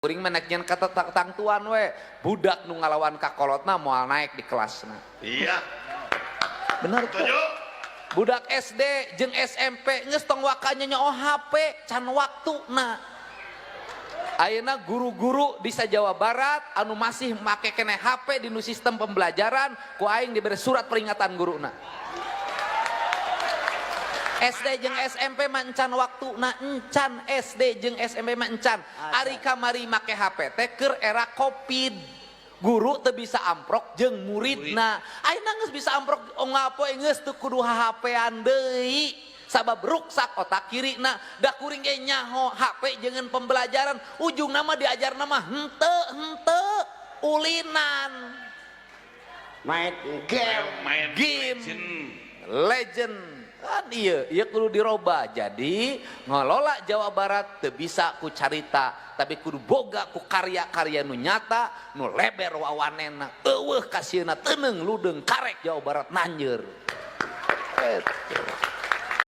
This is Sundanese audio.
Kuring mah nek nyen kata tangtuan we, budak nu ngalawan ka kolotna moal naik di kelasna. Iya. Bener tuh. Setuju. Budak SD jeung SMP geus tong waka nyoo HP, can waktuna. Ayeuna guru-guru di Jawa Barat anu masih make keneh HP di nu sistem pembelajaran, ku aing diberi surat peringatan guruna. SD jeung SMP mah encan waktuna, encan. SD jeung SMP mah encan. Ari kamari make HP teh keur era Covid. Guru teu bisa amprok jeung muridna. Ayeuna geus bisa amprok unggal poe, geus teu kudu HP-an deui. Sabab ruksak otak kirina. Da kuring ge nyaho HP jeung pembelajaran ujungna mah diajarna mah henteu henteu ulinan. Main game. Main Game. Legend. Legend kan. Iya iya, kudu diroba. Jadi ngelola Jawa Barat teu bisa ku carita, tapi kudu boga ku karya-karya nu nyata, nu leber wawanena, euweuh kasieuna, teuneng ludeung karek Jawa Barat nanjeur. Eta.